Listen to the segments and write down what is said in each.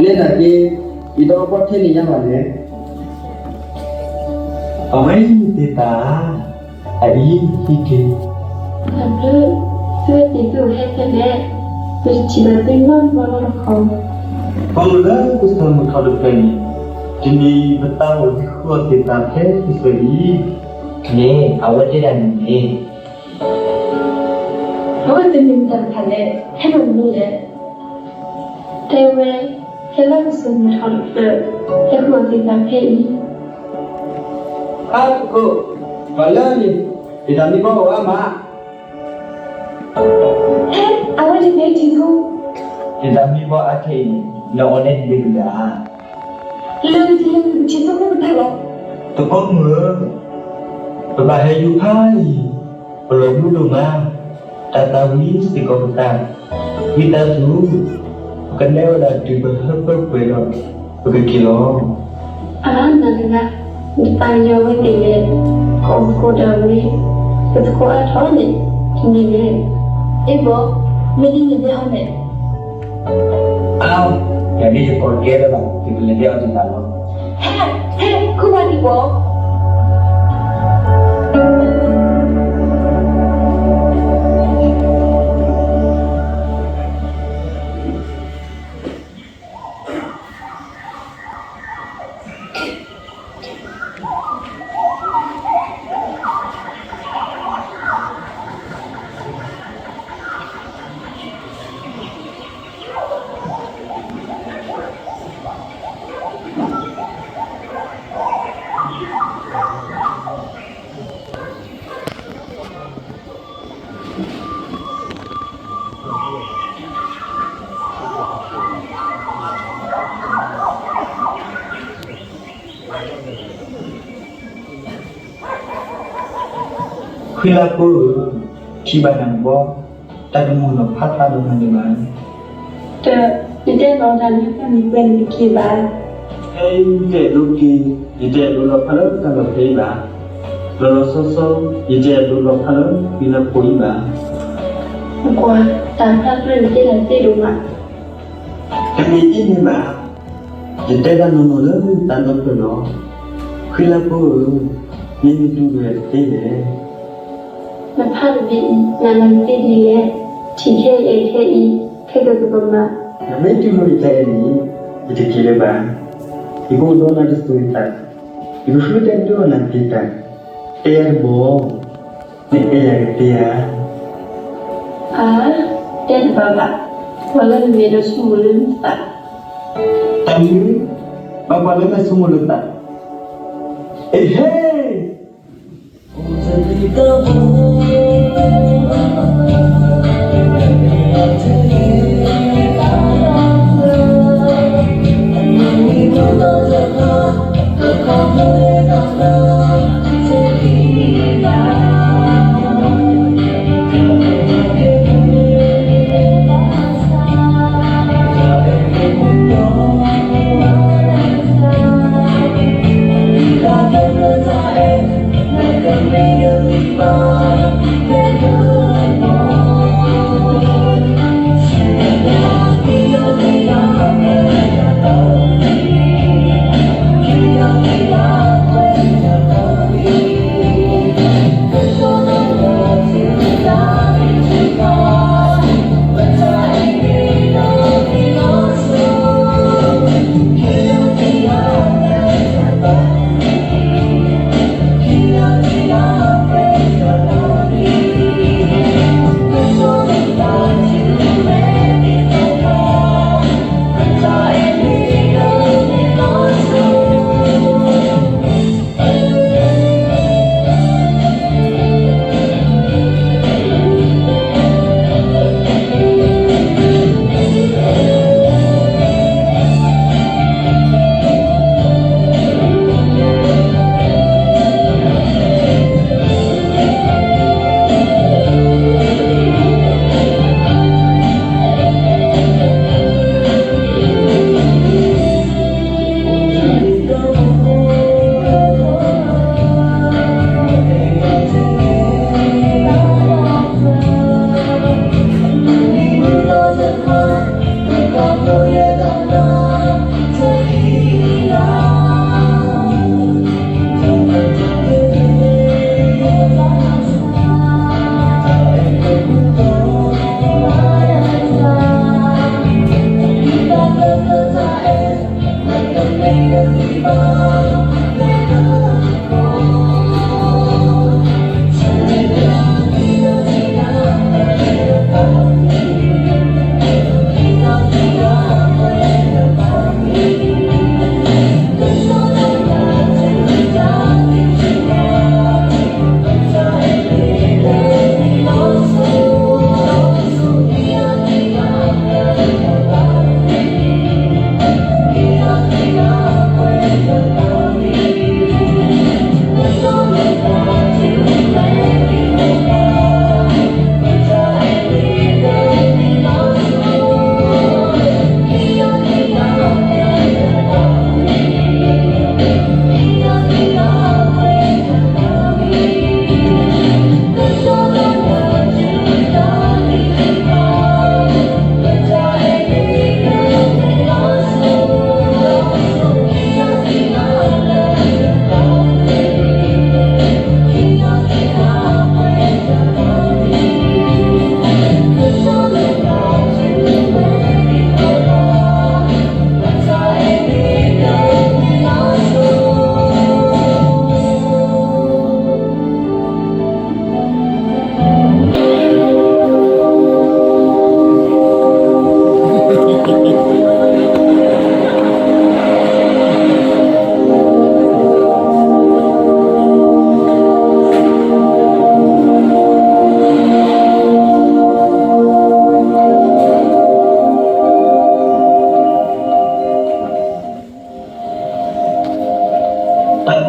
လၢနာ်က့ ယတအီၣ်ပီၣ်ထဲန့ၣ်ညါဘၣ်လဲၣ်. အဝဲဟံးန့ၢ်သ့ၣ်သၣ်ဧါ, အအံၤဟံးက့ၤ. တၢ်ဘျုး, သုဝဲသ့ၣ်သုအိၣ်ဟဲဖဲလဲၣ်, ပတထံၣ်ဘၣ်သုနီတဘျီလၢတခီ. ပအိၣ်လၢကစၢၢ်မုၢ်ထီၣ်တဖျၢၣ်န့ၣ်, တနံၤပသးအိၣ်ဟံးဃုအီၣ်သ့ၣ်သၣ်ဖဲကစၢၢ်အံၤ, န့ၣ် အဝဲတဲဒၣ်န့ၣ်န့ၣ် အဝဲတမ့ၢ်မတၤတဖၣ်လဲၣ်, ဟဲမၤမနုၤလဲၣ်. တဲဝဲ, ဟဲလၢကစၢၢ်မုၢ်ထီၣ်တဖျၢၣ်, ဟဲဃုအီၣ်သ့ၣ်သၣ်ဖဲအံၤ. အါတကိး, ပှၤလၢန့ၣ်, ယတၢ်မံဘီအိၣ်အါမး. ဟဲ, အဝဲန့ၣ်မ့ၢ်ထံၣ်သူ. ယတၢ်မံဘီအါထဲအံၤန့ၣ်, နအီၣ်န့ၢ်တဘ့ၣ်ဒံးဧါ. လၢတလၢပထံၣ်သူကတၢၢ်လီၤ. သကိးမုၣ်ဧၢ, ပဘၣ်ဟဲယူၤဖးယံၤ, ပလီၢ်မူဒိၣ်မး, တၢ်သၣ်ဝံၤစ့ၢ်ကီးပသး, ဝံသးစူၤ, ပကနဲဝဲဒၣ်တုၤပဟၢဖၢပှဲၤဒီး ပကက့ၤလီၤ. အါ နၤတဂၤ, နသးကညီၤဝဲသ့ၣ်လဲၣ်, ကအိၣ်သကိးတၢ်ဝံၤ, ပသကိးအါထီၣ်န့ၣ်, တမ့ၢ်လဲၣ်. အ့ၣ်ဘီ, မ့ၢ်ဒ်န့ၣ်ဒဲးအီၤန့ၣ် အါ, ယၤဒ်ယကိးကဲလၢၤဘၣ်, ယကလဲၤတဲအီၤတဂၤလီၤ. ဟဲ, ဟဲ, ဃုဘၣ်ဒံးဘီ. ဃံလၤဖိဧၢ, ထံၣ်ဘၣ်နၤတဘျီ, တၢ်တမုာ်လီၤဖးသးဒိၣ်မးန့ၣ်ဘၣ်. တၢ်, ယတအဲၣ်ဒိးလီၤတၢ်လၢတၢ်မုာ်ပှဲၤန့ၣ်တက့ၢ်ဘၣ်. ဖဲအံၤယတအဲၣ်ဒိးက့ၤ, ယတအဲၣ်ဒိးလီၤဖးလၢတၢ်လီၢ်ဖဲအံၤဘၣ်. လီၤလီၤဆီဆီ, ယတအဲၣ်ဒိးလီၤဖးလၢဃံလၤဖိအံၤဘၣ်. ကွၢ်, တၢ်ဖျါဖျါန့ၣ်တဲဒၣ်သ့ဒိၣ်မး. တမ့ၢ်ဒ်န့ၣ်ဘၣ်, ယတဲတၢ်နီၢ်နီၢ်လၢတၢ်ဒီဖျၢၣ်လီၤ. ဃံလၤဖိဧၢ, မ့ၢ်နတူၢ်ဒွဲၣ်တသ့လဲၣ်. နဖးတဘ့ၣ်အံၤ နမၤမနုၤသ့ဒ်လဲၣ်. ထံၣ်ခဲအံၤအဲၣ်ခဲအံၤ, ခဲကကပမၤ. နမ့ၢ်တူၢ်လိာ်ယတၢ်အဲၣ်န့ၣ်, ယတက့ၤလၢၤဘၣ်. ယကအိၣ်ဒီးနၤတစိၤယသး, ယကဃုတဲဒိးနၤသ့တၢ်, တဲယၤတဘီ, နအဲၣ်ယၤကသ့ဧါ. အါ, တဲတဘၣ်ဘၣ်, ပှၤလၢနမ့ၢ်ဒီးဆိကမိၣ်လၢနသး. တၢ်မနုၤ, ဘၣ်ပှၤလၢနဆိကမိၣ်လၢသး. အ့ဟ့ၣ်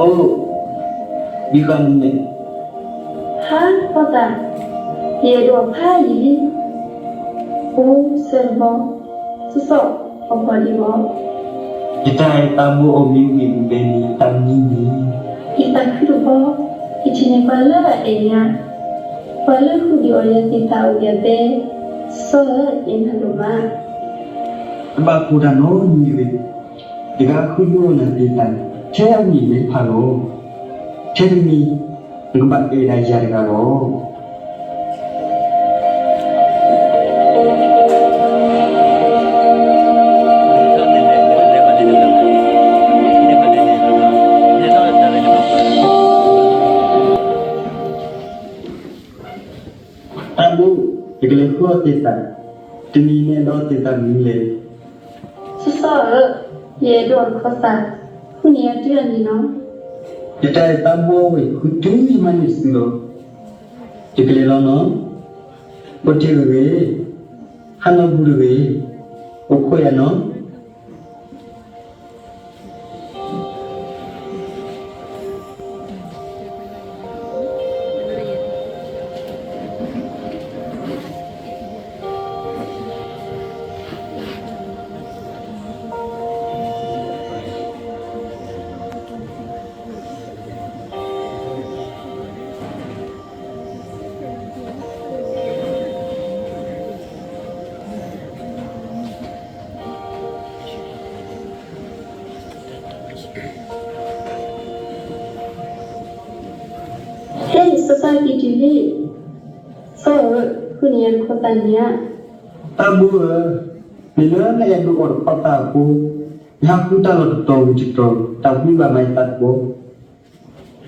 အိၣ်, ဘံဃာ်မုၢ်န့ၣ်, ဟါ, ဖီသး, ယအဲၣ်ဒိးအီၣ်ဖးယံာ်လံ. အိၣ်, ဆၢတဘီ, စီၤစီၤ, အီၣ်ဖီဒံးဘီ. ယတၢ်အဲၣ်သးဘိအီၣ်မ့ၤဝံၤမ့ၢ်န့ၣ် တၢ်မနုၤန့ၣ်. ယသးခုတဘီ, ယထံၣ်န့ၢ်ပှၤလၢအအဲၣ်ယၤ, ပှၤလၢဃုဒုးအီၣ်ယၤသ့ၣ်တဖၣ်အိၣ်ယၤဖဲ, စီၤစီၤဧၢ, ယအဲၣ်နၤဒိၣ်မး. တဘၣ်ကိၢ်တၢ်နီတမံၤတဂ့ၤ, ယကဃုဒုးအီၣ်နၤသ့ၣ်တဖၣ် ထဲအဝံၣ်အမဲာ်တဖၣ်လီၤ. ထဲတမံၤ, နကဘၣ်အဲၣ်ဒၣ်ယၤတဂၤလီၤ. တၢ်ဘိ, ယကလဲၤဃုအီၣ်သ့ၣ်သၣ်, တမံၤနအဲၣ်ဒိးအီၣ်သ့ၣ်သၣ်မနုၤလဲၣ်. စီၤစီၤဧၢ, ယအဲၣ်ဒိးအီၣ်တခီသၣ်, ဃုန့ၢ်ယၤတုၤအနံၤနီၤ. ယတၢ်အဲၣ်သးဘိအဝဲၢ် ဃုတုၤယမၤန့ၢ်တစုလီၤ. ယကလဲၤလီၤနီၤ. အိၣ်တ့ၢ်ဂ့ၤဂ့ၤ, ဟးနီတဘူၣ်တဂ့ၤ, အိၣ်ခိးယၤနီၤ. ဟဲ, စီၤစီၤက့ၤတုၤလံ. စီၤဧၢ, ဃုန့ၢ်ယၤတခီသၣ်န့ၣ်ဧါ. တၢ်ဘိဧၢ, မ့ၢ်လၢနအဲၣ်ဒိးအီၣ်တခီသၣ်အဃိ, ယဟးဃုတၢ်လီၢ်တတီၤဝံၤတတီၤ, တၢ်ဘှံးဘၣ်မးယသးတဘီ.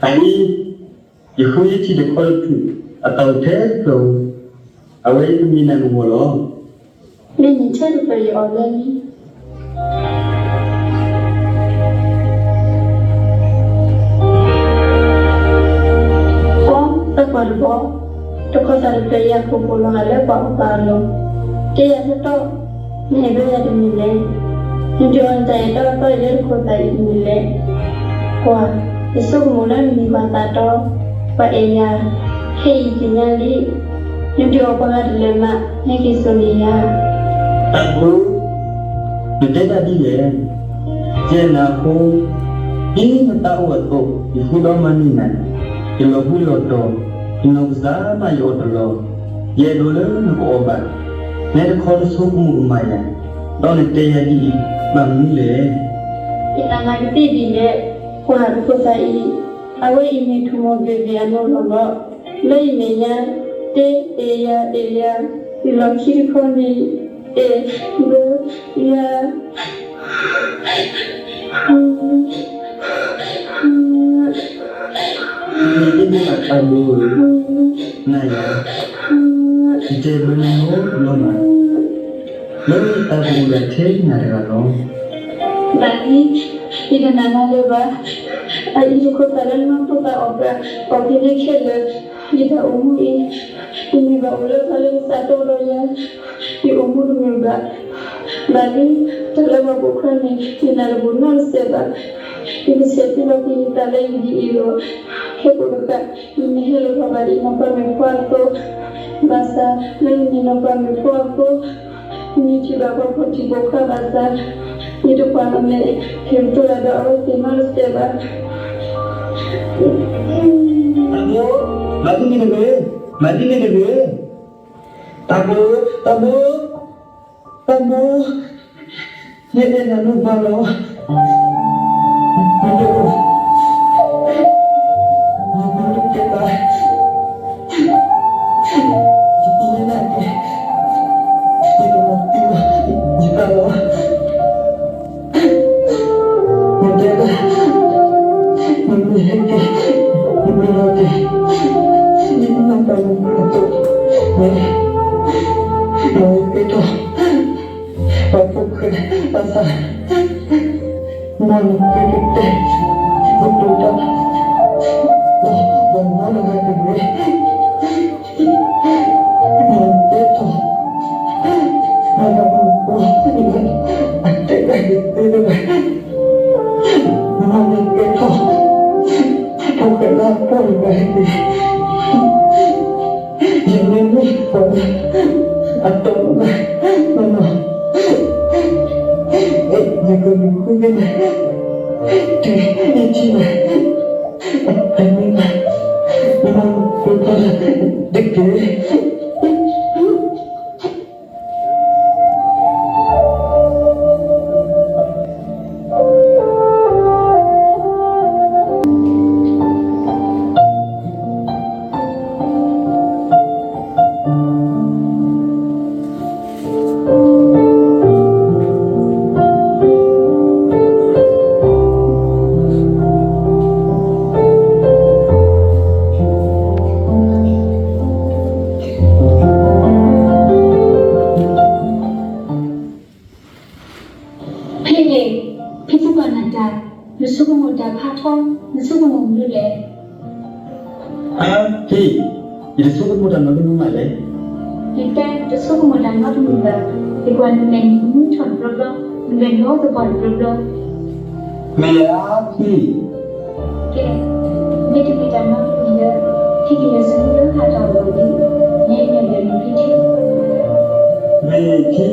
အအံၤ, ယဃုယထံၣ်တခီတထူၣ်, အသၣ်အိၣ်ထဲတဖျၢၣ်ဧိၤ, အဝဲအံၤကမ့ၢ်နၤကဝီၤလီၤ. မ့ၢ်န့ၣ်ထဲတဖျၢၣ်ယအီၣ်လၢလံ. အိ, သၣ်ပှၢ်တဘီ, တခီသၣ်တဖျၢၣ်အံၤအခိၣ်ပိာ်လီၤဂာ်လၢပှၤအီၣ်ပာ်အလီၢ်, တဲယၤတီတီ, နအဲၣ်ဒိးယၤတမံၤလဲၣ်. နဒုးအီၣ်နတၢ်အဲၣ်တီတီအံၤလၢတခီသၣ်အံၤတမံၤလဲၣ်. ကွၢ်, ယဆိကမိၣ်လၢနမံၤပှၤသးတီ, ပှၤအဲၣ်ယၤ, ခဲအံၤယသ့ၣ်ညါလံ. နဒုးအီၣ်ပှၤဂၤတလဲၤမး, နဟဲက့ၤစိာ်န့ၢ်ယၤ. တၢ်ဘိ, နတဲတၢ်ဒ်လဲၣ်. ယအဲၣ်နၤအဃိ, ဒ်နသးအိၣ်အသိး ယဃုဒီးမၤန့ၢ်နၤ, ယလီၤဘှံးလီၤတီၤ, ယနီၢ်ကစၢ်မးယအီၣ်တလီၤ. ယအဲၣ်ဒိးလၢနကအီၣ်ဘၣ်, နဲတခီနဆိကမိၣ်ကမၣ်ယၤ, ဒီးနတဲယၤဒ်အံၤ, ဘၣ်မနုၤလဲၣ်. ယသးမၤကသ့ဒ်လဲၣ်. ကွၢ်, တခီသၣ်အံၤ, အဝဲအံၤမ့ၢ်ထူၣ်မိၢ်ဂ့ၤဂ့ၤအနီၢ်လီၢ်လီၤ. လၢယမဲာ်ညါ, တဲအဲၣ်ယၤ, အဲၣ်ယၤ, ယလီၢ်ခံတခီန့ၣ်, အဲၣ်ဘၢယၤ. မ့ၢ်ဒ်န့ၣ်ဘၣ်တၢ်ဘိဧၢ, နၤယၤ, ယတဲဘၢနၤနီတဘျီမး, လၢတၢ်ကအိၣ်ယၤထဲနၤတဂၤလီၤ. ဘၣ်လံ, ယတနာ်နၤလၢၤဘၣ်. အအံၤတခီသၣ်လၢနမၤဖိသၣ်အီၣ်ပှၤ, အီၣ်ဖဲန့ၣ်ခဲလၢာ်, ယတၢ်အိၣ်မူအံၤ, ယမ့ၢ်ဘၣ်အိၣ်လၢပှၤလၢကစးထီၣ်ဒီးယၤ, ယအိၣ်မူတမုာ်ဘၣ်. ဘၣ်လံ, တၢ်လၢပှၤပိာ်ခွါန့ၣ် ယနာ်တပူၤနီတစဲးဘၣ်. ယကဆဲးဖံးလီၤက့ၤယသးလၢယဂံၢ်အံၤလီၤ. ဟဲကိးတဃၣ်, ယမ့ၢ်ဟဲလီၤထီၣ်ဘၣ်ဒ်နီၢ်ပၤမဲာ်ဖိအသိး, ဘၣ်ဆၣ်လၢယမ့ၢ်နီၢ်ပၤမဲာ်ဖိအသိး, ယမ့ၢ်ထံၣ်ဘၣ်ပှၤပိာ်ထံပိာ်ခွါဘၣ်ဆၣ်, ယတကွၢ်လီၤမဲာ် ဟ့ၣ်ကတိၤတၢ်ဒီးအဝဲသ့ၣ်နီတစဲးဘၣ်. တၢ်ဘိ, မၤဒ်န့ၣ်တဂ့ၤ, မၤဒ်န့ၣ်တဂ့ၤ. တၢ်ဘိ, တၢ်ဘိ, တၢ်ဘိ, ယအဲၣ်နၤဒိၣ်မးလီၤ. မ့ၢ်တအိၣ်, မ့ၢ်တကဲဘၣ်, ယသ့ၣ်ညါနၤက့ၤ, ယကမၤသံလီၤယသးလီၤ. မ့ၢ်တဲဒၣ်, မ့ၢ်မ့ၢ်ဟဲက့ၤ, မ့ၢ်မ့ၢ်ဟဲက့ၤ, ဒ်နီၢ်ပၤမဲာ်အသိးန့ၣ်, မ်ယကဲထီၣ် ပှၤဖိၣ်ဃဲဘၣ်ဆၣ်, မ်နကကတဲ, ယတိၤတၢ်, ဒီးပှၤနီတဂၤတဂ့ၤ, မ်ယကဲထီၣ် ပှၤလၢအမူပှၤလၢအတဲတၢ်ယသ့တဂၤ, မ်ယကဲထီၣ် မ့ၢ်မး, ယကနၢ်ဟူက့ၤနၤ, တုၤယထံၣ်နၤ, အမ့ၢ်မး, ယမၤမုာ်ဖးဒိၣ်တက့ၢ်. ဖဲန့ၣ်, ဖံသံကွၢ်နၤတၢ်, နဆိကမိၣ်တၢ်ဖးထီ, နဆိကမိၣ်မနုၤလဲၣ်. အါဖံ, ယတဆိကမိၣ်တၢ်နီတမံၤမးလဲၣ်. ယတဲတဆိကမိၣ်တၢ်နီတမံၤဘၣ်, ယကွၢ်နမဲာ်နံၤကမှံထီၣ်တဘျီဘျီ, နမဲာ်နီသပှၢ်တဘျီဘျီ. မ့ၢ်အါဖံ. ကဲ, မ့တမ့ၢ်တၢ်နီတမံၤလၢ ဟံးက့ၤယစုလၢဟးထီၣ်အဂီၢ်န့ၣ်, ယအဲၣ်ဒိးလဲၤနုာ်ဖံထံ, မ့ၢ်ဖံ.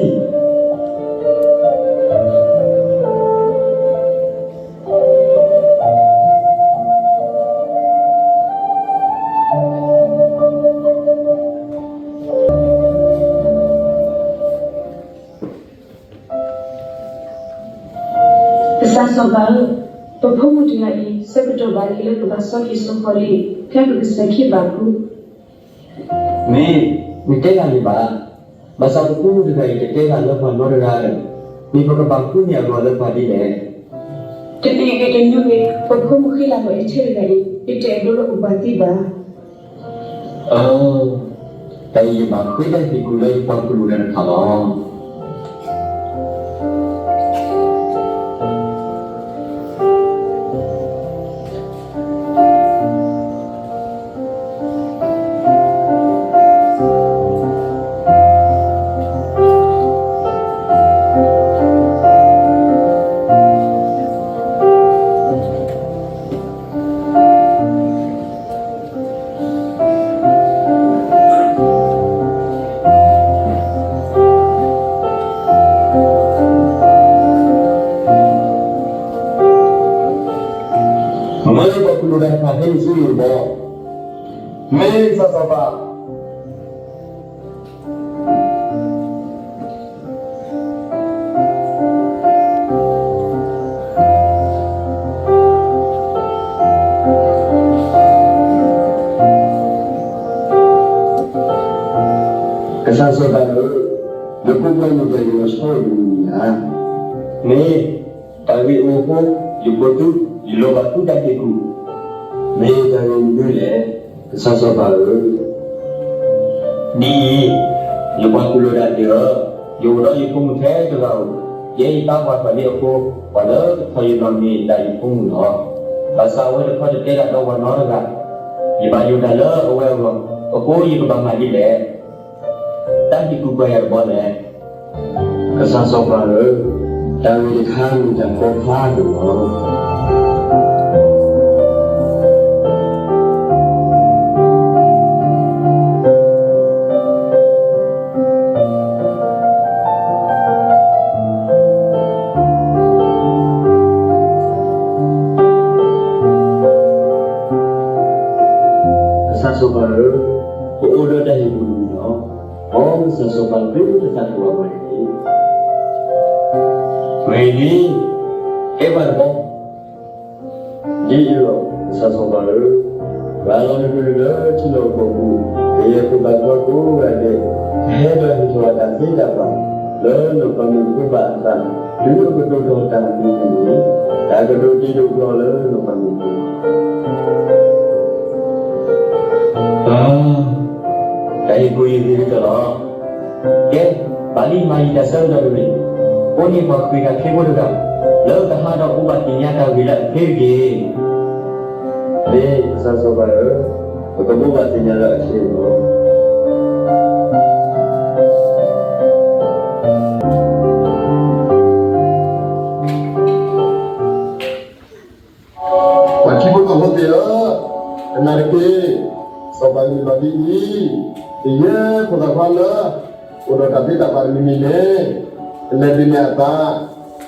ကစၢ်စီၤပၤဧၢ, ပဖိမုၣ်တဂၤအံၤ ဆၢကတီၢ်ဘၣ်လံလၢကဘၣ်ဆီဟံၣ်ဆီဃီလံ, ဖဲပကစၢၢ်ခံဘၣ်ဃု. မ့ၢ်, နတဲဂ့ၤလံဘၣ်. ဘၣ်ဆၣ်ပဖိမုၣ်တဂၤအံၤ တတဲဘၣ်လၢပှၤနီတဂၤဒီး, မ့ၢ်ပကဘၣ်ဃုန့ၢ်အဂီၢ်လၢပှၤဒ်လဲၣ်. တနံၤဂ့ၤတနံၤဂ့ၤ, ပဖိမုၣ်ဃံလၤလီၤအံးထဲတဂၤအံၤ, ယတအဲၣ်ဒိးလၢအိၣ်ပှၤသံဘၣ်. အၢ, တၢ်အံၤယဘၣ်ဃ့တၢ်ဟ့ၣ်ကူၣ်လၢယပှၤကလုာ်ဂၤတဖၣ်လီၤ. မ့ၢ်ပှၤကလုာ်ဂၤတဖၣ်ဟဲနုာ်ဆူယအိၣ်ဘီ, မ့ၢ်ကစၢ်စီၤပၤ. ကစၢ်စီၤပၤဧၢ, နကိးပှၤမုၣ်တဂၤအံၤ လီၤဆီအိၣ်တမံၤမံၤဧါ. မ့ၢ်, တၢ်ဂ့ၢ်အိၣ်အဃိ, ယကိးသု, ယလီၤဘၣ်သုတၢ်ဟ့ၣ်ကူၣ်. မ့ၢ်တၢ်ဂ့ၢ်မနုၤလဲၣ်, ကစၢ်စီၤပၤဧၢ. ဒ်အံၤ, ယပှၤကလုာ်ဒၣ်သ့ၣ်ဧၢ, ယအိၣ်ဒီးယဖိမုၣ်ထဲတဂၤဧိၤ, ယဲယသးပှၢ်ထီၣ်လံအဃိ, ပှၤလၢကထီၣ်ယလီၢ်န့ၣ်ဒၣ်ယဖိမုၣ်လီၤ. ဘၣ်ဆၣ်အဝဲတခီတတဲဒၣ်ဒီးပှၤနီတဂၤ, ယဘၣ်ယိၣ်တၢ်လၢအဝဲအဂီၢ်, အဃိယကဘၣ်မၤဒ်လဲၣ်. တၢ်ဟ့ၣ်ကူၣ်ပှၤယၤတဘီလဲၣ်. ကစၢ်စီၤပၤဧၢ, တၢ်ဂ့ၢ်တခါမ့ၢ်တၢ်ကီဖျါဒိၣ်လီၤ. ကစၢ်စီၤပၤဧၢ, ပအိၣ်ဒီးတၢ်ဟ့ၣ်ကူၣ်တမံၤလီၤ. မ်ကစၢ်စီၤပၤသုတသးထီၣ်ဘၣ်ပှၤတဂ့ၤ. ဂ့ၤလံ, ကဲပှၤတဘီ. ဒ်အံၤလီၤ, ကစၢ်စီၤပၤဧၢ, ပာ်လီၤနကလုၢ်လၢထံလီၢ်ကီၢ်ပူၤ, ကယဲၢ်ခိၣ်ဘၣ်ကွၢ်ကိးဂၤဒဲး, ကဟဲဒီးဟ့ၣ်ထီၣ်အတၢ်သ့တၢ်ဘၣ်, လၢနီၢ်ပၤမုၣ်ဖိဘၣ်အသး, တုၤအကဒိၣ်ထီၣ်တၢ်မနုၤမနုၤန့ၣ်, တၢ်ကဒိၣ်တ့ဒိၣ်ကျီလၢနီၢ်ပၤမုၣ်ဖိ တၢ်ဟ့ၣ်ကူၣ်ယဂ့ၤကတၢၢ်လီၤ. ကဲ, ဘၣ်လံမၤယံာ်တၢ်ဆၢကတီၢ်တမံၤ, ကိးန့ၢ်ပှၤဃ့ၢ်တၢ်ချ့ဖိတဂၤ, လၢကဟးဒီးအိၣ်ဘၣ်သ့ၣ်ညါတၢ်ဂ့ၢ်လၢအချ့တက့ၢ်. မ့ၢ်ကစၢ်စီၤပၤဧၢ, ပကဘိးဘၣ်သ့ၣ်ညါလၢအချ့လီၤ. ပှၤထံဖိကီၢ်ဖိသ့ၣ်ဧၢ, ကနၣ်တက့ၢ်. စီၤပၤန့ၣ်ဘၣ်ဒ်အံၤ, ကယဲၢ်ခိၣ်သၣ်ခွါလၢ အိၣ်ဒီးတၢ်သ့တၢ်ဘၣ်တမံၤမံၤန့ၣ် ကလဲၤဒုးနဲၣ်အသး,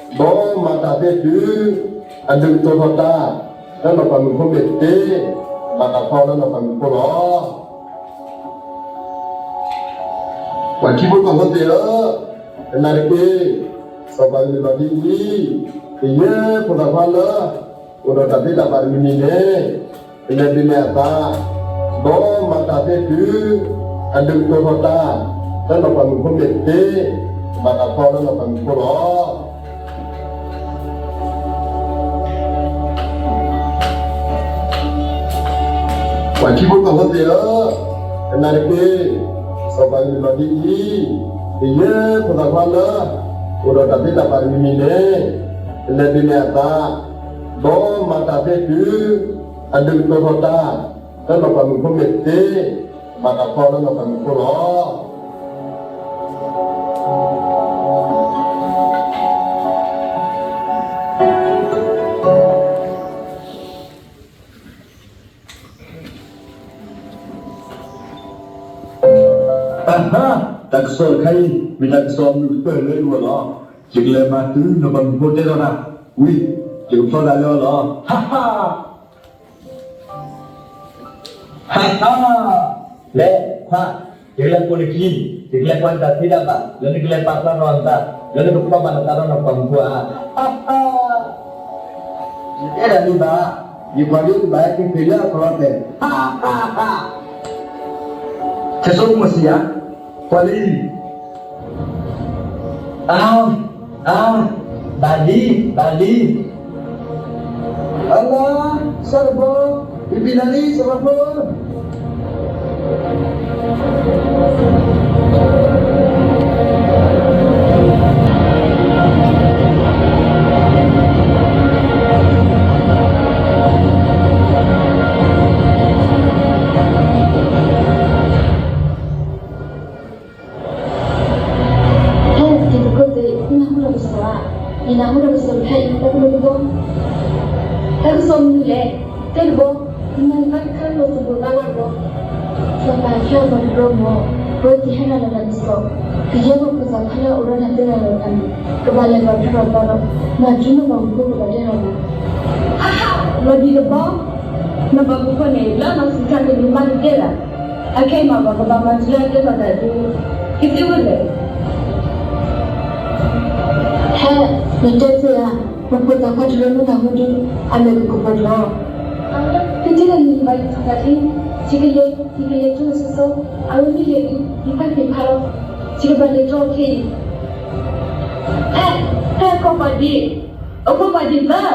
ဒီးမၤတၢ်သ့တုၤ အဒုးကတိၤထီၣ်တၢ် လၢနီၢ်ပၤမုၣ်ဖိမ့ၢ်သ့ ဘၣ်တၢ်ဖျီလၢနီၢ်ပၤမုၣ်ဖိလီၤ. ပှၤခံဖိသၣ်ဖိသ့ၣ်ဧၢ, တနၤတက့ၢ်, စီၤပၤကလုၢ်လီၤဒ်အံၤ, ကယဲၢ်ဖိသၣ်ခွါလၢ အိၣ်ဒီးတၢ်သ့တၢ်ဘၣ်တမံၤမံၤန့ၣ် ကလဲၤဒုးနဲၣ်အသး, ဒီးမၤတၢ်သ့တုၤ အဒုးကတိၤထီၣ်တၢ် လၢနီၢ်ပၤမုၣ်ဖိမ့ၢ်သ့ ဘၣ်တၢ်ဖျီလၢနီၢ်ပၤမုၣ်ဖိလီၤ. ပှၤခံဖိသၣ်ဖိသ့ၣ်ဧၢ, တနၤတက့ၢ်, စီၤပၤကလုၢ်လီၤဒ်အံၤ, ကယဲၢ်ဖိသၣ်ခွါလၢ အိၣ်ဒီးတၢ်သ့တၢ်ဘၣ်တမံၤမံၤန့ၣ် ကလဲၤဒုးနဲၣ်အသး, ဒီးမၤတၢ်သ့တုၤ အဒုးကတိၤထီၣ်တၢ် လၢနီၢ်ပၤမုၣ်ဖိမ့ၢ်သ့ ဘၣ်တၢ်ဖျီလၢနီၢ်ပၤမုၣ်ဖိလီၤ. အဟါ, တၢ်ကစီၣ်တခါအံၤ မ့ၢ်တၢ်ကစီၣ်မုာ်ကတၢၢ်လၢယဂီၢ်လီၤ. ယကလဲၤမၤတုၤနီၢ်ပၤမုၣ်ဖိတဲလီၤတၢ်, ဝံၤ ယကဖျီတၢ်လၢအီၤလီၤ. ဟါဟါ ဟါဟါ, လဲၤခွါ, ယကလဲၤပိာ်နခံ, ယကလဲၤကွၢ်နတၢ်သ့တၢ်ဘၣ် လၢနကလဲၤပာ်ဖျါထီၣ်နသး လၢနကဖျီဘၣ်နသးဒီးနီၢ်ပၤမုၣ်ဖိဧါ. ဟါဟါ, ယတဲတၢ်ဒံးဘၣ်, ယကွၢ်ဒ်နဘၣ်ဟဲက့ၤဃ့ၢ်လၢအကလီၤတဲာ်, ဟါဟါဟါဟါ, ဆၢဆိကမိၣ်ဆံးဧါ, ကွၢ်လံ အါ, အါ, ဘၣ်လံ, ဘၣ်လံ, အလါ, ဆၣ်တဘီ, ဘံဘံနၤလံ စီၤပၤဖိ. ဟဲ ယသကိးသ့ၣ်, နနၢ်ဟူဒီးကစီၣ်ဧါ, ယနၢ်ဟူဒီးကစီၣ်ဖဲအံၤ တၢ်ကလိာ်တဘီ, တၢ်ကစီၣ်မနုၤလဲၣ်, တၢ်တဘီ, နမၤတခါတခါလီၤသဘိးသးလီၤတဘီ, စီၤပၤဟဲအီၤပှၤတဘျီမီၤ, ပဝဲသ့ၣ်ဟဲနၤလီၤတၢ်ကစီၣ်, ကယဲၢ်ပှၤဖိသၣ်ခွါလၢအအိၣ်ဒီးတၢ်သ့တၢ်ဘၣ်တဖၣ်န့ၣ် ကဘၣ်လဲၤပာ်ဖျါထီၣ်သးဒီး မၤတုၤနီၢ်ပၤမုၣ်ဖိကဘၣ်တဲထီၣ်သး, ဟးဟး, လီၤဒံးတဘီ, နီၢ်ပၤမုၣ်ဖိန့ၣ် လၢနီၢ်ဆံးခါန့ၣ် နမါတတဲဘၣ်, အခဲအံၤမးပှၤကဘၣ်မၤတုၤလၢအတဲထီၣ်သးဒ် ကသ့ဝဲလဲၣ်. ဟဲ, နတဲသ့ဧါ, ပှၤဖိသၣ်ခွါတရၢမ့ၢ်တၢ်ဟူဒုး အမဲာ်ကကပီၤထီၣ်, ယတဲလၢနဘၣ်ယသးလံ, ယကလဲၤ, ယကလဲၤကၠိလၢစီစီ, အဝဲမ့ၢ်လဲၤဒုး ယဖးက့ၤဖးလီၤ, ယကဘၣ်လဲၤတြီခဲအံၤ, ဟဲ, ဟဲ ခိၣ်ပှၤဒံး, အခိၣ်ပှၤဒံးသ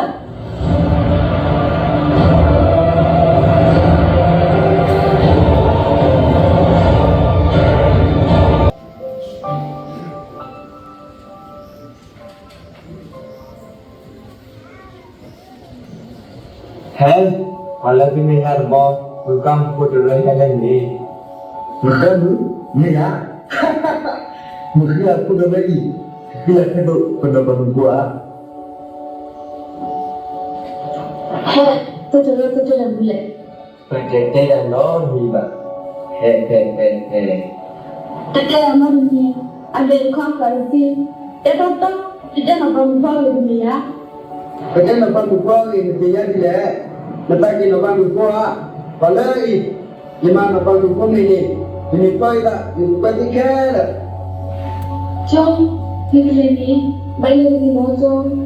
ၢ ဟဲ, ပှၤလၢသုမ့ၢ်ယါတဘီ, မုၢ်ကါမုၢ်ဖိတရၢဟဲလၢန့ၣ်, မုၢ်ကါမုၢ်, မ့ၢ်ယါ, မုၢ်ဃံအဖိဒီးဝဲအံၤ, ဃံအခဲသိးပနီၢ်ပၤမုၣ်ဖိဧါ. ဟဲ, သုတရၢသုတဲတၢ်မနုၤလဲၣ်. ပတတဲတၢ်နီတမံၤဘၣ်, ဟဲဟဲဟဲဟဲ, တတဲတၢ်နီတမံၤ, အဘဲၣ်တခီဃာ်တသ့, တဲတီတီ, တတဲနီၢ်ပၤမုၣ်ဖိအဂ့ၢ်တမ့ၢ်ဧါ. ပတဲနီၢ်ပၤမုၣ်ဖိအဂ့ၢ်မ့ၢ်သ့ၣ်ညါဒ်လဲၣ်, နသးက့ၤနီၢ်ပၤမုၣ်ဖိဧါ, ပှၤလၢအံၤ, ယမၤနီၢ်ပၤမုၣ်ဖိမ့ၢ်န့ၣ်, ယမ့ၢ်ပျီယသး ယကကွဲသ့ခဲလၢာ်. ကၠီ, နကလဲၤန့ၣ်, ဘၣ်လဲၤတဂ့ၤမီၤကၠီ.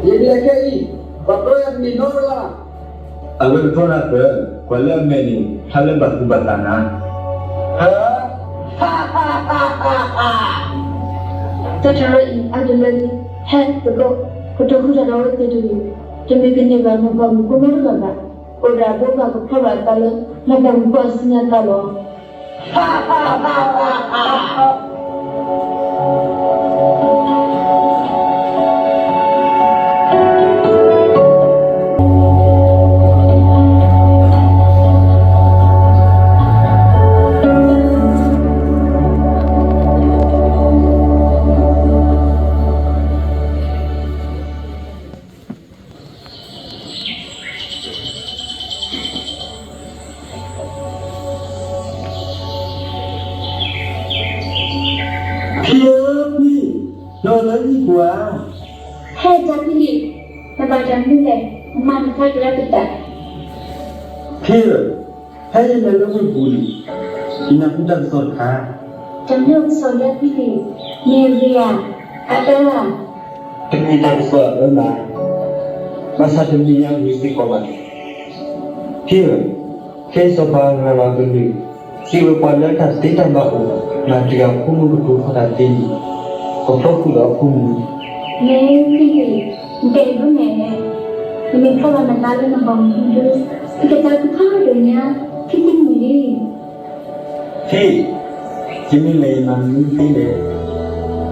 ယကလဲၤခဲအံၤ, ပှၤပျီယၤတမ့ၢ်နီတဂၤဘၣ်. အဝဲကထီနၤသၢ, ကွၢ်လၢအမဲာ်န့ၣ် ဖျါလၢဘၣ်သူၣ်ဘၣ်သးနၤ. တၢ်တရၢအံၤ အါတလၢလံ, ဟဲသကိး, ကတိၤဃုာ်တၢ်ဒီးအဝဲသ့ၣ်တဂ့ၤ, တမ့ၢ်ကန့ၢ်ဘၣ်နီၢ်ပၤမုၣ်ဖိနီတဂၤဘၣ်, အိၣ်ဒၣ်အဘိဘၣ်ကဖျီဘၣ်အသးလၢ နီၢ်ပၤမုၣ်ဖိအစုညါသးလီၤ. လၢဟံၣ်ပူၤဧါ. ဟဲတၢ်ဖံလံး, နဘၣ်တၢ်မနုၤလဲၣ်, နမၤနသးကလၢကတၢၢ်. ဖံဧၢ, ဖဲယလဲၤလၢဝ့ၢ်ပူၤန့ၣ်, ယနၢ်ဟူတၢ်ကစီၣ်တခါ. တၢ်မနုၤကစီၣ်လၢဖံလံး, မ့ၢ်အဂ့ၤဧါ, အအၢဧါ. တမ့ၢ်တၢ်ကစီၣ်အအၢဘၣ်, ဘၣ်ဆၣ်တမ့ၢ်ယဂ့ၤစ့ၢ်ကီးဘၣ်. ဖံဧၢ, ဖဲစီၤပၤအရၤလီၤအကလုၢ် စံးဝဲပှၤလၢတၢ်သ့တၢ်ဘၣ်အိၣ် မၤတံာ်အဖိမုၣ်ကတိၤထီၣ်တၢ်သ့န့ၣ်, ကဖျီဃုာ်ဒီးအဖိမုၣ်. မ့ၢ်ဖံလံး, နတဲဒ်လဲၣ်, နမ့ၢ်ဖျီဘၣ်နသးလၢနဘီမုၢ်ဒု, ယကသးခုဖးဒိၣ်ညါ, ဖံသံမုၢ်လံ. ဖံ, ယမ့ၢ်လဲၤယမၤမနုၤသ့လဲၣ်.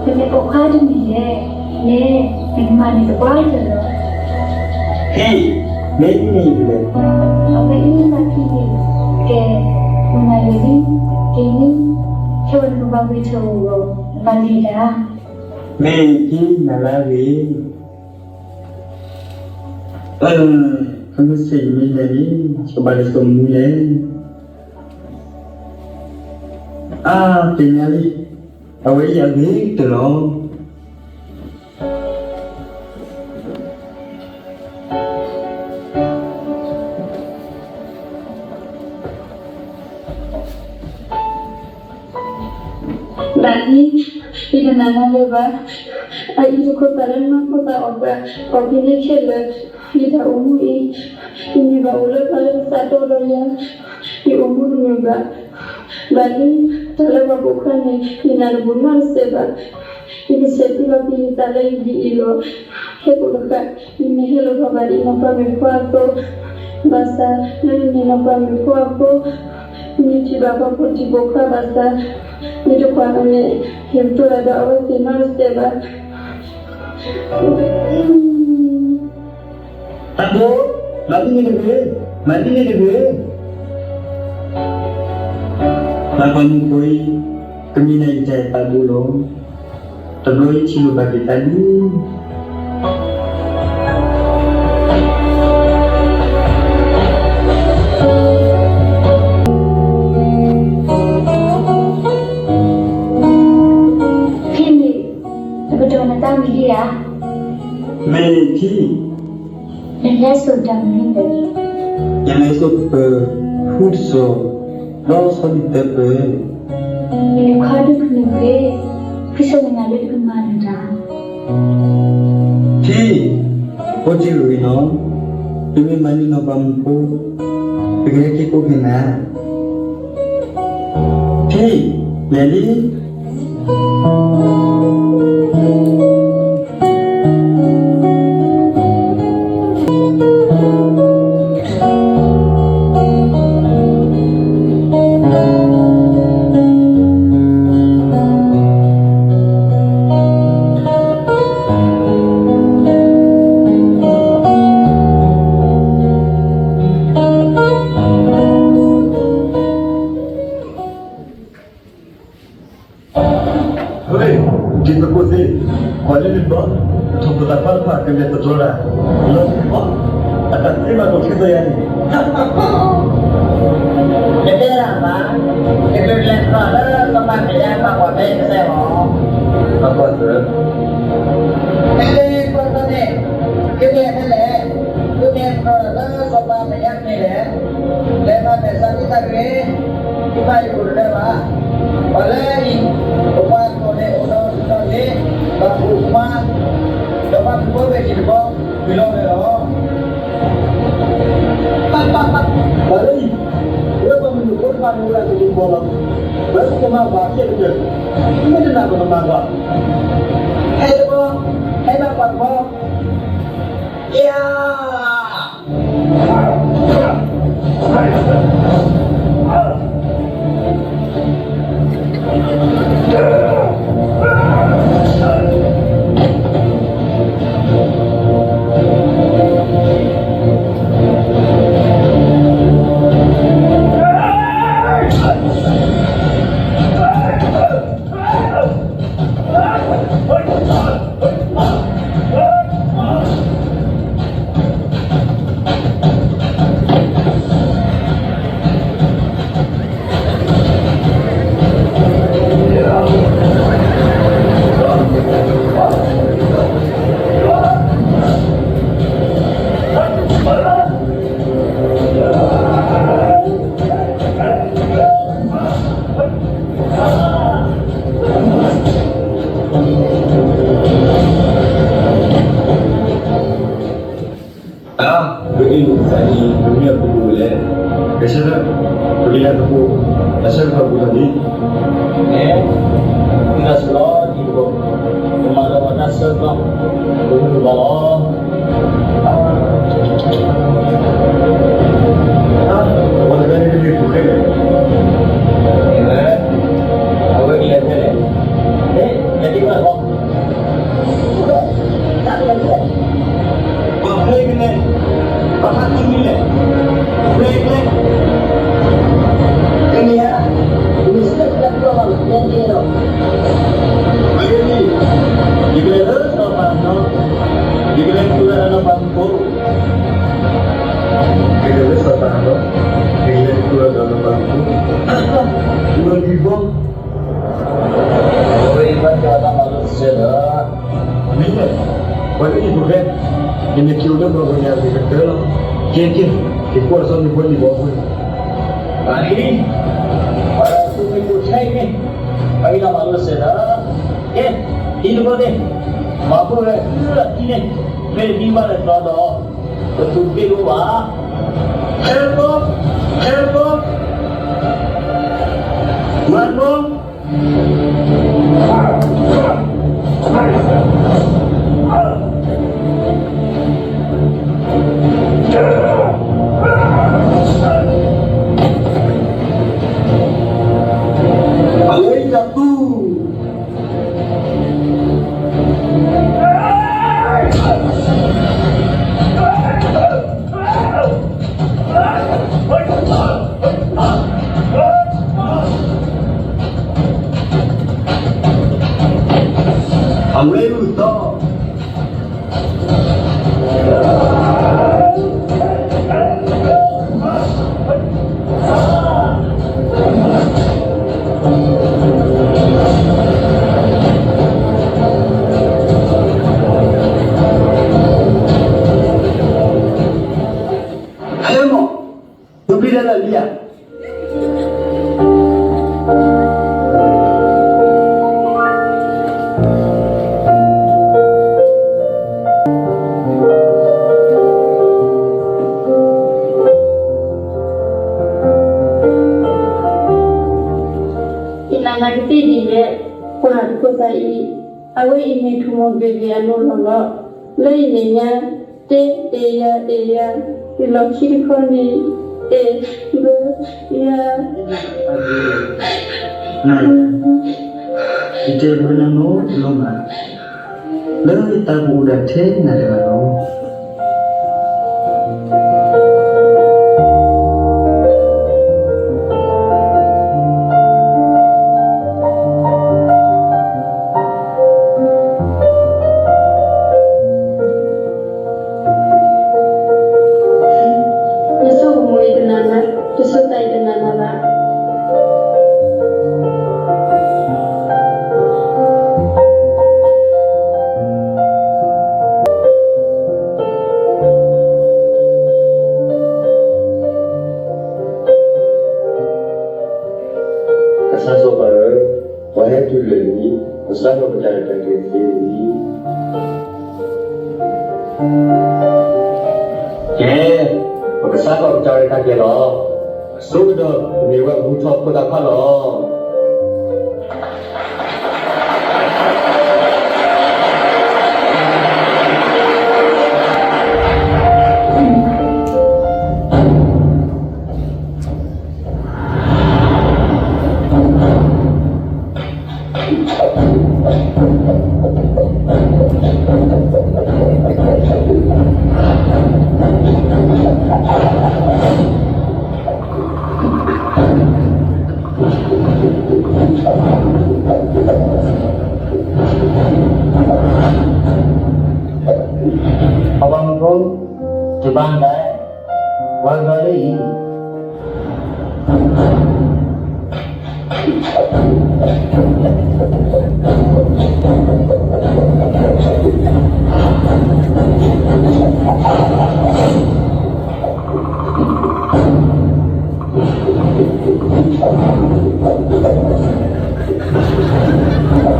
နမ့ၢ်ပိာ်ခွါတမံၤလဲၣ်, လဲၤ, နကမၤန့ၢ်သပှၢ်တၢၢ်လီၤ. ဖံ, မ့ၢ်မနုၤလဲၣ်. အဝဲအံၤဘၣ်ဖံလံး, ကဲ, မုၢ်နၤယိာ်လံ, က့ၤလံ, ခဲဝဲနကဘၣ်ဂဲၤဆၢထၢၣ်အဂီၢ်, နဘၣ်လဲၤဒၣ်. မ့ၢ်ဖံနၤလၢအဂ့ၤ. အၢ, အမ့ၢ်စ့ၢ်ယမ့ၢ်လဲၤန့ၣ် ယကဘၣ်လဲၤစိာ်မနုၤလဲၣ်. အါ, သ့ၣ်ညါလံ, အဝဲအံၤအဂ့ၤကတၢၢ်လီၤ. ဘၣ်လံ, ယတနာ်နၤလၢၤဘၣ်. အအံၤတခိၣ်သးလၢနမၤဖိသၣ်အီၣ်ဘၣ်, အီၣ်က့ၤန့ၢ်ခဲလၢာ်, ယတၢ်အိၣ်မူအံၤ, ယမ့ၢ်ဘၣ်အိၣ်လၢပှၤလၢကစးတီဒီးယၤ, ယအိၣ်မူတမုာ်ဘၣ်. ဘၣ်လံ, တၢ်လၢပှၤပိာ်ခွါန့ၣ် ယနာ်တပူၤနီတစဲးဘၣ်. ယကဆဲးသံလီၤက့ၤယသးလၢယလံၤအံၤလီၤ. ဟဲကိးတဃၣ်, ယမ့ၢ်ဟဲလီၤထီၣ်ဘၣ်ဒ်နီၢ်ပၤမုၣ်ဖိအသိး, ဘၣ်ဆၣ်လၢယမ့ၢ်နီၢ်ပၤမုၣ်ဖိအဃိ, ယမ့ၢ်ထံၣ်ဘၣ်ပှၤဖိထံဖိခွါဘၣ်ဆၣ်, ယတကွၢ်အမဲာ်, ယကတိၤတၢ်ဒီးအဝဲသ့ၣ်နီတစဲးဘၣ်. တၢ်ဘိ, မၤဒ်န့ၣ်တဂ့ၤ, မၤဒ်န့ၣ်တဂ့ၤ. နီၢ်ပၤမုၣ်ဖိအံၤ, ကမ့ၢ်နၤယတၢ်အဲၣ်တၢ်ဘိလီၤ. တဘျီယထံၣ်လိာ်ဘၣ်က့ၤသးလံ. ဖံလံး, နကတီၢ်နသးဝံၤလံဧါ. မ့ၢ်ဖံ, နလဲၤစိာ်တၢ်မနုၤလဲၣ်. ယလဲၤစိာ်ပၢၤ, ဖုတစိၢ်, ဒီးဆီဒံၣ်သၢပၢၤ. ယလဲၤခီဒုးကနုာ်ဂ့ၤ, ဖံဆိၣ်ဂ့ၤနၤလၢယကမၤနတၢ်. ဖံ, အိၣ်တ့ၢ်ဂ့ၤနီၤ, ယမ့ၢ်မၤန့ၢ်နီၢ်ပၤမုၣ်ဖိ, ယကဟဲက့ၤကိးက့ၤနၤ. ဖံ, လဲၤလံ. ဟ့ၣ်, ဒ်သိးကိးသ့ၣ်, ကွၢ်လၢနဘီ, ထီၣ်ဖိသၣ်ခွါတဖၣ်ကလဲၤသတြီၤတၢ်, လီၤဘီ, အတၢ်သ့မးကီးခံသၢယၤန့ၣ်, တတဲတၢ်ဘၣ်, ယကလဲၤသတြီၤလၢစီၤပၤမဲာ်ညါ ပှၤကွၢ်ဖဲကစၢ်လီၤ. ပှၤကွၢ်သၢ, ဖဲလဲၣ်ကွၢ်သၢန့ၣ်, ကလဲၤဖဲလဲၣ်, ကလဲၤသတြီၤလၢစီၤပၤမဲာ်ညါန့ၣ်လဲၣ်, လဲၤမၤမဲာ်ဆါသံသးတဂ့ၤ, ယမၤယကိာ်တလၢဘၣ်. ပှၤလၢအံၤ, ပပှၤကီၢ်န့ၣ်အိၣ်ဒီးစူၢ်ဒီးနာ်, ဘၣ်အိၣ်မး, ဒီးပှၤမုၣ်ဖိဝဲၢ်ကံၢ်တဘီ, ဝံၤလီၤဝဲလီၤ. ပှၤလၢအံၤ, လၢပှၤမုၣ်ဖိတဖၣ်န့ၣ်အိၣ်ဒၣ်ကဒုးဘီလီၤ. ပှၤစူၢ်ကမၤပှၤဖျဲးကတၢၢ်, မ့ၢ်တနာ်ပကမၤကွၢ်, ဟဲတဘီ, ဟဲဘၣ်ပှၤတဘီ, ယၤ ဟဲ ပအ့ၣ်လိာ်ပသးအံၤ ပမ့ၢ်အပူၤကွံာ်ဝဲလဲၣ်, ကဆၢထၢၣ်, ပကလဲၤသကိး, တၢ်ဆၢကတီၢ်ဘူးထီၣ်လံ. အဲ, ဝံသးစူၤလီၤ ဒ်သိး ပမၤလၢပှၤတၢ်ဆၢကတီၢ် ပမုၢ်ပပှၤလီၤ. အဝဲတဂၤန့ၣ် ကလဲၤဖဲလဲၣ်, အဝဲကလဲၤဖဲလဲၣ်, ဟဲ, လဲၤတ့ၢ်ဝဲလၢခီ တၢ်ကလဲၤဖဲလဲၣ်, ပှၤဖျဲကလဲၤ, ပှၤဖးသူမံၤလဲၣ်, ဖျဲကလဲၤ, ကန့ၢ်ဧါ, ကန့ၢ်စ့ၢ်ကီးတၢ်ကီဘၣ်လီၤ ကလဲၤတ့ၢ်ဒီး, အဂ့ၢ်ဒ်အံၤ, ယကလဲၤလၢစီၤပၤနီၤ, ယကလဲၤကတိၤတၢ်ဒီးနီၢ်ပၤမုၣ်ဖိ ကလဲၤလၢစီၤပၤနီၤ, ယကလဲၤကတိၤတၢ်ဒီးနီၢ်ပၤမုၣ်ဖိ, မုၢ်ဒံးဘီ, အဝဲအံၤဘၣ်က့ၤအတၢ်မၤလိစဲးဒီး, မ့ၢ်လဲၣ်, ပှၤလၢအံၤပူၤဖဲ, ယမ့ၢ်က့ၤအိၣ်လၢပှၤဂီၢ်ညါကကတၢၢ်လီၤ, ကဲကဲ, ယကွၢ်စီၤမ့ၢ်ဖိလံၤဘီဖိန့ၣ်, အဂ့ၢ်ဒ်အံၤ, ပှၤလၢအံၤပူၤဖဲအံၤန့ၣ်, ဘၣ်က့ၤတၢ်မၤလိစဲးဒီး, ကဲ, ဟံးတဘျီသ့ၣ်, မၤဘူၣ်ဝဲအုၣ်လီၤထံန့ၣ်, မ့ၢ်တဒံးဘၣ်ဒီးတြီဒီး, ပသူတဘ့ၣ်တအိၣ်ဘၣ်, ဟဲတဘျီ, ဟဲတဘျီ, မၤတဘျီ အလၢယသူ အဝဲအုၣ်သီ ဟဲမး, သုးပျံၤတၢ်လၢလံဧါ. ယနာ်သက့ဒ်လဲၣ်, ပှၤတဖိသၣ်အံၤ, အဝဲအံၤမ့ၢ်ထူၣ်မိၢ်ဘ့ၣ်ဘ့ၣ်အလိၤလီၤလီၤ, လၢယမဲာ်ညါ တဲအဲၣ်ယၤအဲၣ်ယၤ, ယလီၢ်ခံတခီန့ၣ် အဲၣ်ဘၢယၤ, ယတဲဘၢနၤနီတဘျီမး, လၢယသးပူၤအိၣ်ဒၣ်ထဲနၤတဂၤလီၤ. ယဆိကမိၣ်အံၤတနၤနၤ, ယဆိသးအံၤတနၤနၤဘၣ်. ကစၢ်စီၤပၤဧၢ, ပှၤဟဲတုၤလၢာ်လံ, ပကစၢ်ဒီးပတၢ်ရဲၣ်တၢ်ကျဲၤသ့လံ. ကဲ, ပကစၢ်ဒီးပတၢ်ရဲၣ်တၢ်ကျဲၤလီၤ. အဆိကတၢၢ် ပမ့ၢ်ဝဲမူထီၣ်ဖိသၣ်ခွါလီၤ. ပှၤမုၣ်ဖိ, တဘၣ်ဒၣ်, ပှၤကညီလၢအံ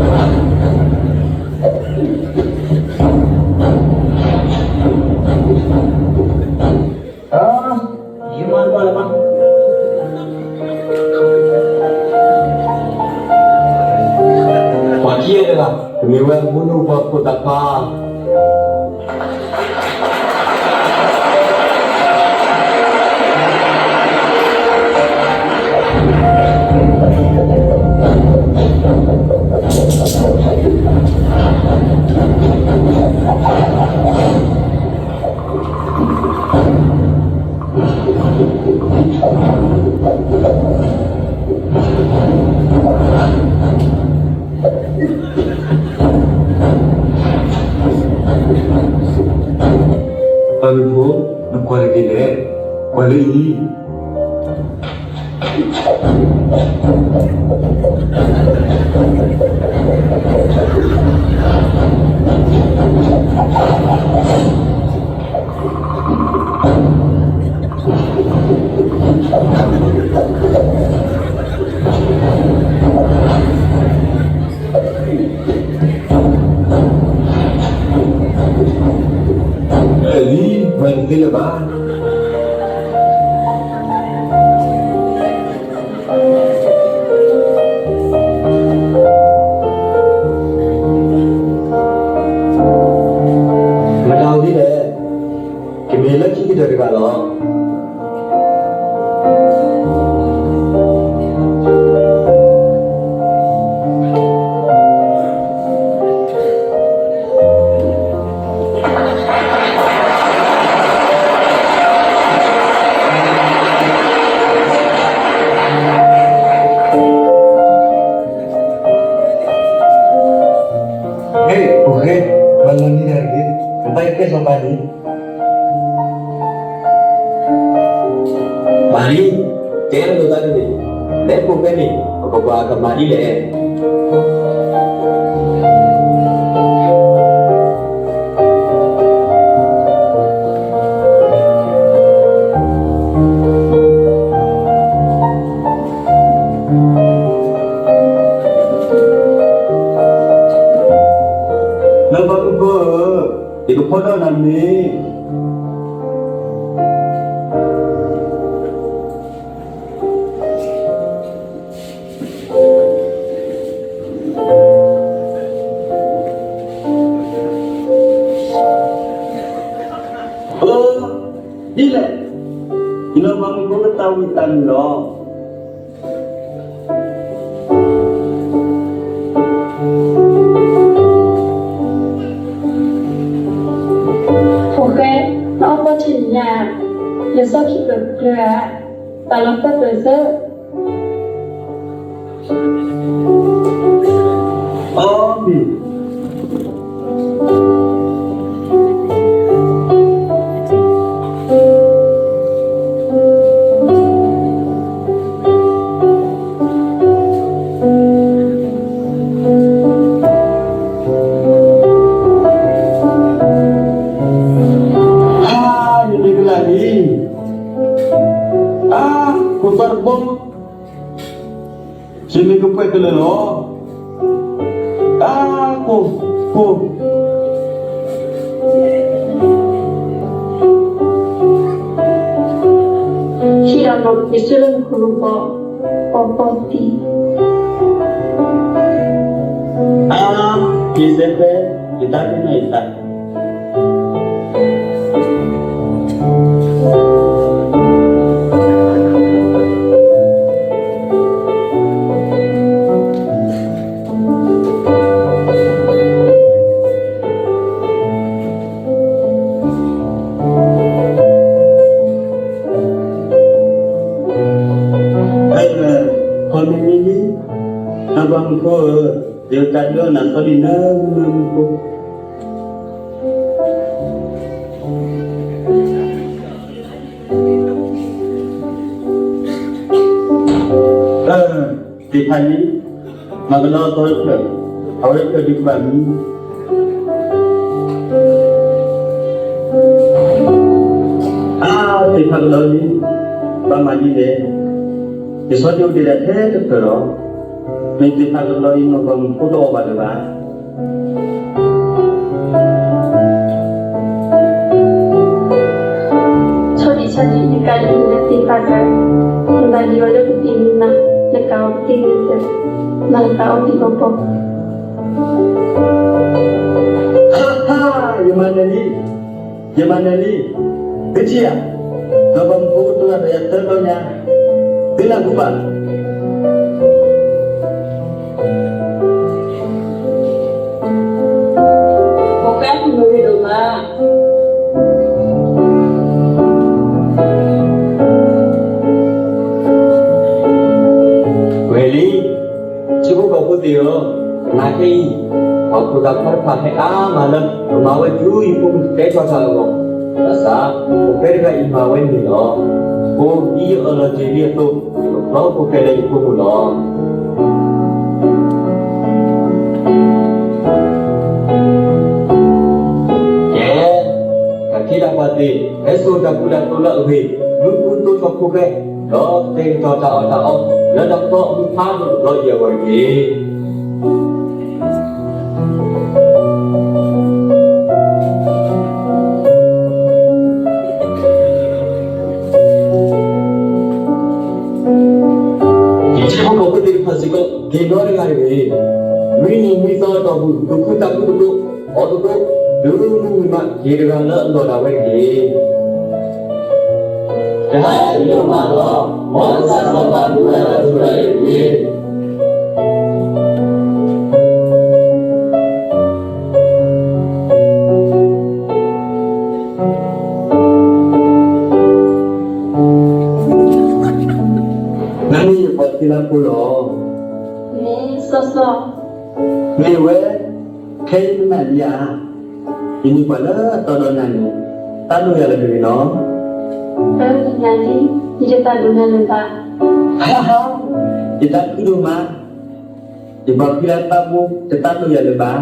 ၤ ပှၤကညီလၢအံၤ တၢ်ခွါ ပှၤမုၣ်ဖိ, နကွၢ်တဂ့ၤလဲၣ်, ကွၢ်လၢအံၤ. အဲၣ်လံ, ဝဲတသ့လၢၤဘၣ်. မတၤအီၤဒ်လဲၣ်, ကမ့ၢ်လၢခံကတၢၢ်တဂၤလီၤ. ဟဲ, ဖိၣ်ဃဲ, မၤလီၤနံၤတၢ်တဂ့ၤ, နဘၣ်ယကဲစီၤပၤန့ၣ် မၤလံ, တဲလိာ်သးန့ၣ်, လဲၤဖိၣ်ဃဲန့ၣ် ပကကွၢ်ကမၤဒ်လဲၣ်. နီၢ်ပၤမုၣ်ဖိဧၢ, ယကဖီၣ်ဒီးနၤမ့ၢ် အၢ, ဒ်လဲၣ်, ယနီၢ်ပၤမုၣ်ဖိကသးဝံၣ်သးမုာ်လီၤ. ဖိၣ်ဃဲ, နအီၣ်ပီၣ်ထံၣ်န့ၣ်ညါ, လၢစီၣ်ခံကျၢၤကျၢၤဧါ, ပာ်လီၤပၢၢ်ကျၢၤစၢၢ်. အီၣ်မ့ၢ် အါ, ယမ့ၢ်ကလၢ်လံ, အါ, ကိၢ်သီတဘီ ယမ့ၢ်ကပှဲၤကလၢာ်လီၤ. အါ, ကိၢ်, ကိၢ်, ဟံၣ်ဒီးနီၢ်က့ၤဆၢလၢနခိၣ်နူာ်ဘီ, ပီပီတံၢ်, အါ, က့ၤစဲးဖဲ ယတၢ်ကနၣ်ယသး ခီမ့ၢ်မ့ၢ်လံ, နီၢ်ပၤမုၣ်ဖိဧၢ, ယကကးဒုးနၤသီလံနၢမုၢ်မုၢ်ဖိ သ့ၣ်ဖးန့ၣ်, မၤကလီအသီတဖျၢၣ်, အဝဲတဖျၢၣ်ဒုးကဘၣ်မံ. အါ, သ့ၣ်ဖးကလီလံ, ဘၣ်မၤဒ်လဲၣ်. ယဆီဒံၣ်အိၣ်ဒံးဒၣ်ထဲတဖျၢၣ်လီၤ. မ့ၢ်သ့ၣ်ဖးကလီအံၤ နီၢ်ပၤမုၣ်ဖိတအီၣ်ဘၣ်လၢၤဘၣ်. ဆီဒံၣ်ဆီဒံၣ် နကးဒံးနသ့ၣ်ဖးတၢ်, နဘၣ်ဟံးအီၤလၢကသံၣ်မံနၤ, နကးအီၤကသ့ၣ်မံနၤ, နကးအီၤသံၣ်ဘီဘီ. ယမၤနၢၤလံ, ယမၤနၢၤလံ, သုထံၣ်ဧါ, ဒီးပှၤမူဖိကတိၤတၢ်ဒီးယၤသၢဘျီညါ, သုနၢ်ဟူဘၣ်. ဖိၣ်ဃဲမုၢ်နံၤဒိၣ်မး ဝဲလံ, ထံဖိကီၢ်ဖိသ့ၣ်ဧၢ, နာ်က့အံၤ, ပှၤဖိသၣ်ခွါတဖၣ်ဟဲအါမးလၢ ကမၤဝဲတုၤယဖိမုၣ်ကဲထီၣ်တၢ်အဂီၢ်, ဘၣ်ဆၣ် ဖိၣ်ဃဲတဂၤအံၤမၤဝဲန့ၣ်လီၤ. အဃိဒ်ယအၢၣ်လီၤတ့ၢ်လံအသိး, ယကဖျီဖိၣ်ဃဲလၢယဖိမုၣ်လီၤ. ကဲ, တၢ်ခ့တၢ်ပှၤသ့ၣ် ဟဲစိာ်တၢ်ကူတၢ်သိးလၢအဂ့ၤ, မူကူသိးထီၣ်ဖိၣ်ဃဲ, ဒီးကတဲာ်ကတီၤတၢ်အီၣ်တၢ်အီ လၢတၢ်ဖျီအမူးဖးဒိၣ်တဘျီအံၤအဂီၢ်တက့ၢ်. ယထံဖိကီၢ်ဖိသ့ၣ်တဖၣ်စ့ၢ်ကီး က့ၤနီတဂၤတဂ့ၤ. နွံနံၤနွံသီအတီၢ်ပူၤ သူၣ်ခုသးခုတကိး, အီၣ်တကိး, ဒုးမူဝံၤမး က့ၤတဂၤလၢအလီၢ်ဒၣ်ဝဲတက့ၢ်. တၢ်အံၤဒိၣ်မးလီၤ. မ်ကစၢ်စီၤပၤမူဝဲလၢပှဲၤအံၤတက့ၢ်. နမ့ၢ်ယပှၤဖံလါဖိလီၤ. မ့ၢ်စီစီ, မ့ၢ်ဝဲ, ခဲအံၤနနာ်လံဧါ. ယမ့ၢ်ပှၤလၢအတီဒီးနၤန့ၣ်, တၢ်ဒိၣ်ယၤလၢၤတဂ့ၤနီၤ. တၢ်ဒိၣ်ယၤလံ, ယတၢ်ဒိၣ်နၤလၢၤဘၣ်. ယတၢ်ခုဒိၣ်မး, ယပှၤဖံလါတၢ်ဘိ တတၢ်ဒိၣ်ယၤလၢၤဘၣ်.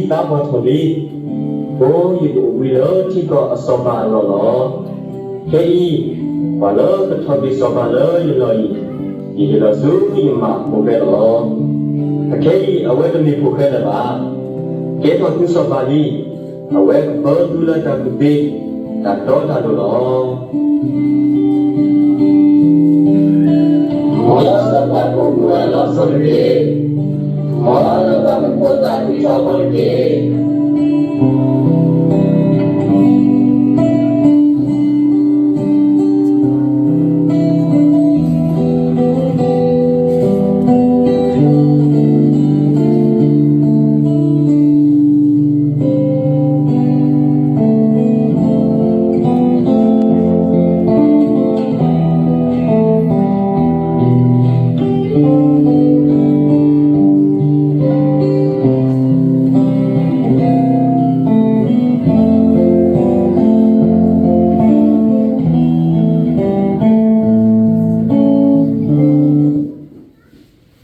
သးပှၢ်ထီၣ်လံ, အဃိယကအိၣ်ဘှံးလၢထံကီၢ်အစီၤပၤအလီၢ်လီၤ. ခဲအံၤ, ပှၤလၢကထီၣ်က့ၤစီၤပၤလၢယလီၢ်အံၤ, ယဟ့ၣ်လီၤဆူယမၢ်ဖိၣ်ဃဲလီၤ. အခဲအံၤအဝဲတမ့ၢ်ဖိၣ်ဃဲလၢၤဘၣ်. ကဲထီၣ်သုစီၤပၤလံ. အဝဲကပၢသုလၢတၢ်ကူၣ်သ့, တၢ်တီတၢ်လိၤလီၤ. မ်လၢပှၤကိးမုၢ်အလီၢ်စိၤတက့ၢ်. မ်လၢပှၤမူခိၣ်သးဖှံထီၣ်အဂီၢ်တက့ၢ်.